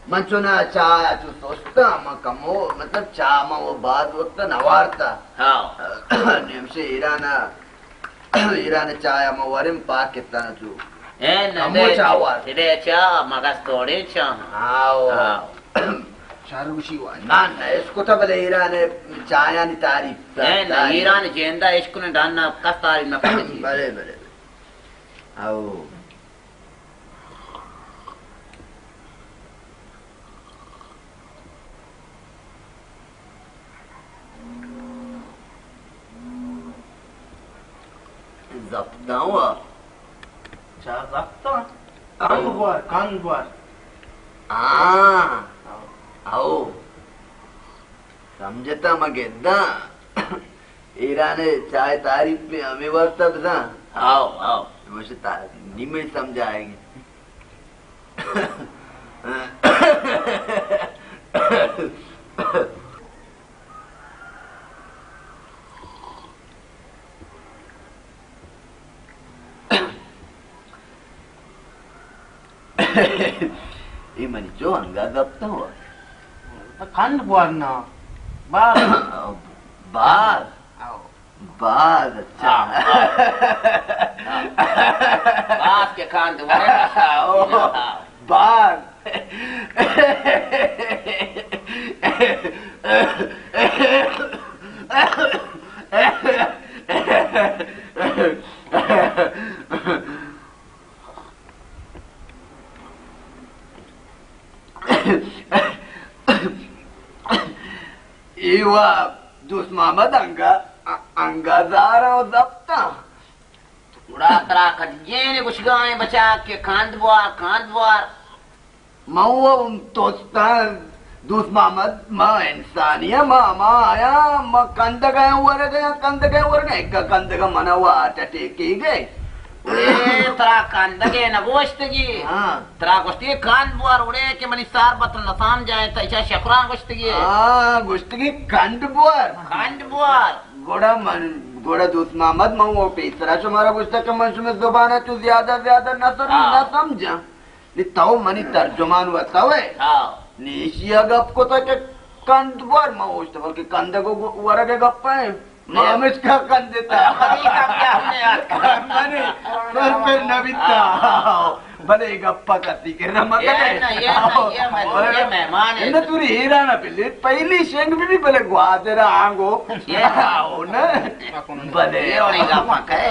من چونا چاہ چو سستاں، من کمو، مطلب، چاہ من وہ بعد وقت نوارتا۔ ہاں۔ نیمشے ایران، ایران چاہ من ورم پاکستان چو۔ اے نہ کمو دے، چاہ وار۔ دے چاہ، مگس توڑے چاہ۔ ہاں۔ ہاں۔ شاروشی وای۔ نہ، نہ، اس کو تو بلے ایران چاہیانی تعریف۔ اے نہ، تعریف۔ ایران جیندا عشق نے ڈانا کس تعریف نہ کرے۔ بلے، بلے، بلے۔ او۔ زپتاں وا۔ چا زپتاں؟ کند بوار، کند بوار۔ ہاں۔ او۔ سمجھتا ما گداں۔ ایران چائے تعریف پہ ہمیں واسطہ بزاں۔ آؤ، آؤ۔ مجھے تا-، نہیں میں سمجھائے گی۔ اے منی چو انگا زپتاں وا۔ تو کند بوار نا۔ باز۔ باز۔ آؤ۔ باز اچھا۔ ہاں، ہاں۔ ہاں۔ باز کے کند بوار۔ آؤ۔ ہاں۔ باز۔ ایوا دوست محمد انگا، انگا زاراں و زپتاں۔ گڑا ترا کجین گوشگائیں بچا کہ کاند بوار، کاند بوار۔ من و توستان دوست محمد، ما انسانی ہیں، ما ہما آیا، ما کندگ ہیں ورگ ہیں، کندگ ہیں ورگ ہیں، اگا کندگ منا وا ٹٹے کی گئے۔ اے ترا کندگے نہ گوشتگی۔ ہاں۔ ترا گوشتگی کند بوار، اڑے کہ منی سار بتر نسام جائیں، تا ایشا شکران گوشتگی۔ ہاں، گوشتگی کند بوار۔ کند بوار۔ گڑا من، گڑا دوست محمد، من وہ پیسرا شمارا گوشتا کہ من شمے زبانا چو زیادہ زیادہ نہ سم-، ہاں۔ نہ سمجھاں۔ نی تو منی ترجمان و تو ہے۔ ہاں۔ نی ایشی گپ کو تا کہ کند بوار، من گوشتا بلکہ کندگ و ورگ گپ ہے۔ ما ہمشکا کندتا۔ منی سر پر نبیتا۔ بلے گپا کسی کرا مکنے۔ یہ نہ، یہ نہ، یہ مہ-، یہ مہمان ہے۔ نہ، توری ایران پہ لے، پہلی شنگ بھی، بلے گوادر آنگو۔ یہ نہ۔ آؤ نا۔ بلے۔ یہ وڑی گپا کہے۔